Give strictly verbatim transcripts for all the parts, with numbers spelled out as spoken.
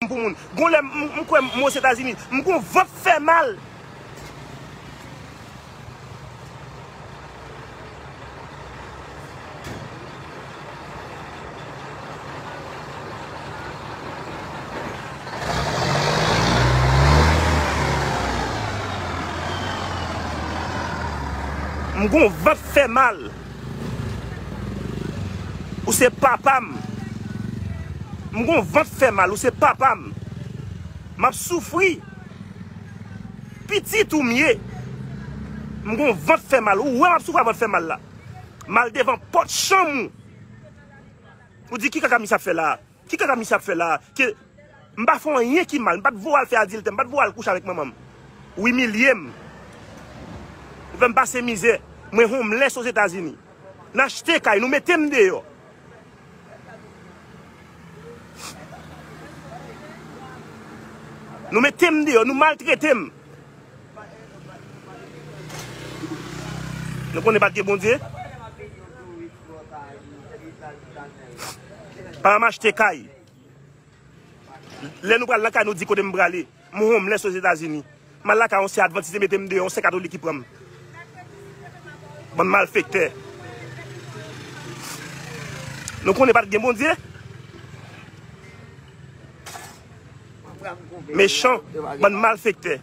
pou moun. Gon lè m, m kwè m Ozetazini, m gon vant fè mal. M gon vant fè mal. Ou se papa m. M gon vant fè mal. Ou se papa m. M ap soufri. Pitit ou m ye. M gon vant fè mal. Ou wè m ap soufri a vant fè mal la. M al devan pòt chanm ou. Ou di ki kaka misye ap fè la a? Ki kaka misye ap fè la a? Ke m pa fè w anyen ki mal. M pa t voye w al fè adiltè. M pa t voye w al kouche avèk manman m. Ou imilye m. Ou fè m pase mizè. Mwen homeless Ozetazini. N achte kay, nou mete m deyò. Nou mete m deyò, nou maltrete m. Nou konnen pa t gen Bondye? Papa m achte kay. Lè nou pral lakay, nou di kote m prale. M homeless Ozetazini. M al lakay yon sè advantis, li mete m deyò, yon sè katolik ki pran m. Bann malfektè. Nou konnen pa t gen Bondye? Mechan, bann malfektè.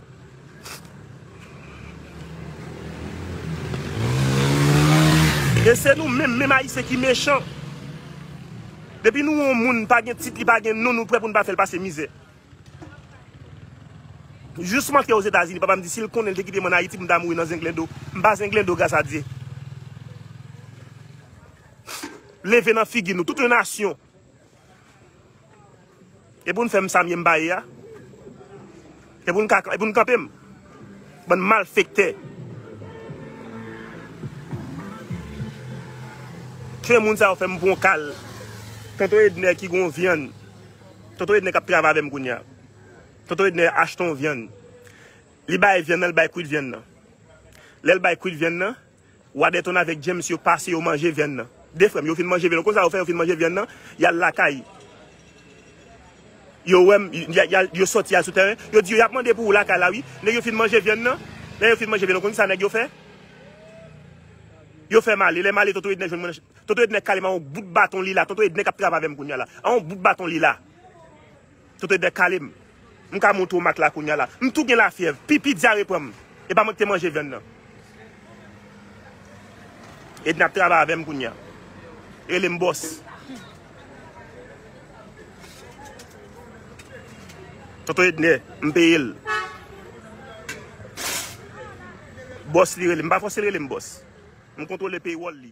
E se nou menm, menm Ayisyen ki mechan. Depi nou wè yon moun pa gen tit, li pa gen non, nou prè pou n pa fè l pase mizè. Jis m antre Ozetazini, papa m di si l konnen l te kite m ann Ayiti, m ta mouri nan zenglendo. M pa zenglendo, gras a Dye. Leve nan figi nou, tout yon nasyon. E pou n fè m sa m ye m pa ye a? E pou n ka, e pou n kanpe m? Bann malfektè. Ke moun sa yo fè m pran kal. Tonton Edner ki gon vyann. Tonton Edner k ap travay avè m kounye a. Tonton Edner achte yon vyann. Li bay vyann nan, li bay kwit vyann nan. Lè l bay kwit vyann nan, Wadeton avèk James yo pase, yo manje vyann nan. De frè m, yo fin manje vyann nan. Konsa yo fè, yo fin manje vyann nan, y al lakay. Yo wè m, y a, y a, yo sòti al sou tèren. Yo di yo y ap mande pou ou lakay la, wi. Nèg yo fin manje vyann nan. Lè yo fin manje vyann nan, konn sa nèg yo fè? Yo fè m ale. Lè m ale, Tonton Ednè jwenn mwen. Tonton Ednè kale m a yon bout baton li la. Tonton Ednè k ap travay avè m kounye a la. A yon bout baton li la. Tonton Ednè kale m. M ka montre w mak la kounye a la. M tou gen lafyèv. Pipi dyare pran m. E pa mwen ki te manje vyann nan. Ednè ap travay avè m kounye a. Rele m bòs. Tonton Ednè, m peye l. Bòs li rele m. M pa fòse l rele m bòs. M kontwole paywall li.